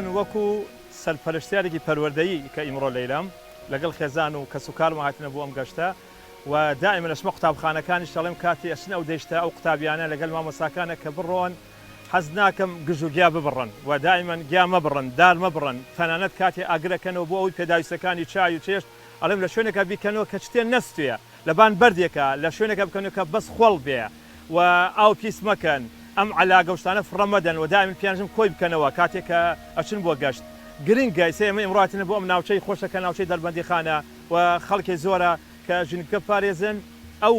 من وەکو سەرپەرشتیارێکی پەروەردەیی کە ئیمڕۆ لەیرام لەگەڵ خێزان و کەسوکارم هاتینە بۆ ئەم گەشتە و دائیمەن ئەچمە قوتابخانەکانیش دەڵێم کاتێ ئەچنە ئەو دەیشتە ئەو قوتابیانە لەگەل مامۆستاکانە کە بڕۆن حەز ناکەم گژ و گیا ببڕن و دائیمەن گیا مەبڕن دار مەبڕن تەنانەت کاتێ ئاگر ئەکەنەوە بۆ ئەوەی پێداویستەکانی چای و چێشت ئەڵێم لە شوێنێکا بیکەنەوە کە چتێ نەستوێ لەبان بەردێکا لە شوێنێکا بکەنەوە کە بەس خۆڵ بێ و ئاو پیس مەکەن ئەم عەلاگە و شتانە فڕە مەدەن و دائیمەن پیانژم کۆی بکەنەوە کاتێ کە ئەچن بۆ گەشت گرنگە ئیسە ئێمە ئیمڕۆ هاتینە بۆ ئەم ناوچەی خۆشە کە ناوچەی دەربەندیخانە و خەڵکێ زۆرە کە ژینگە بپارێزن ئەو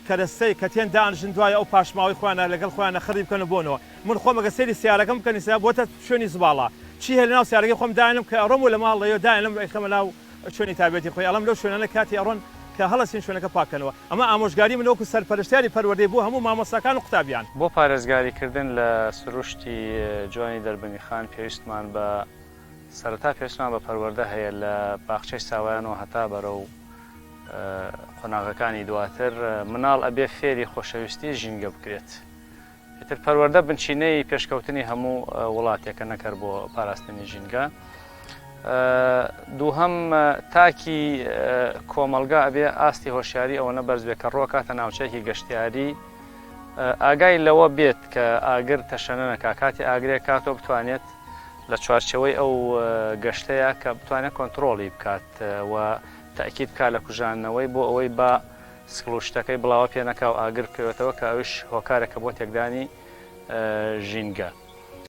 کەرەستەی کە تێن دانشن دوای ئەو پاشماوەی خۆیانە لەگەڵ خۆیانە خڕی بکەن و بۆنەوە من خۆم ئەگەر سەیری سەیارەکەم بکەن ئیستا بۆتە شوێنی زباڵە چی هەیە لەناو سەیارەکەی خۆم دانم کە ئەڕۆم و لە ماڵ لەوێ دانم ئەیخەمە ناو شوێنی تایبەتی خۆی ئەڵێم لەو شوێنانە کاتی ئەڕۆن کە هەڵەسین شوێنەکە پاک کەنەوە ئەمە ئامۆژگاری منە وەکو سەرپەرشتیاری پەروەردەی بۆ هەموو مامۆستاکان و قوتابیان. بۆ پارێزگاری کردن لە سروشتی جوانی دەربەندیخان پێویستمان بە سەرەتا پێویستمان بە پەروەردە هەیە لە باخچەی ساوایانەوە هەتا بەرەو قۆناغەکانی دواتر مناڵ ئەبێ فێری خۆشەویستی ژینگە بکرێت ئیتر پەروەردە بنچینەی پێشکەوتنی هەموو وڵاتێکە نەک هەر بۆ پاراستنی ژینگە. دووهەم تاکی کۆمەڵگا ئەبێ ئاستی هۆشیاری ئەوەنە بەرز بێت کە ڕۆکاتە ناوچەیەکی گەشتیاری ئاگای لەوە بێت کە ئاگر تەشەنە نەکا کاتی ئاگرێک کاتۆ بتوانێت لە چوارچەوەی ئەو گەشتەیە کە بتوانێت کۆنتترۆڵی بکات و تاکیید بکات لە کوژاندنەوەی بۆ ئەوەی بە سکڵ و شتەکەی بڵاوە پێ نەکا و ئاگر بکەوێتەوە کە ئەویش هۆکارێکە بۆ تێکدانی ژینگە.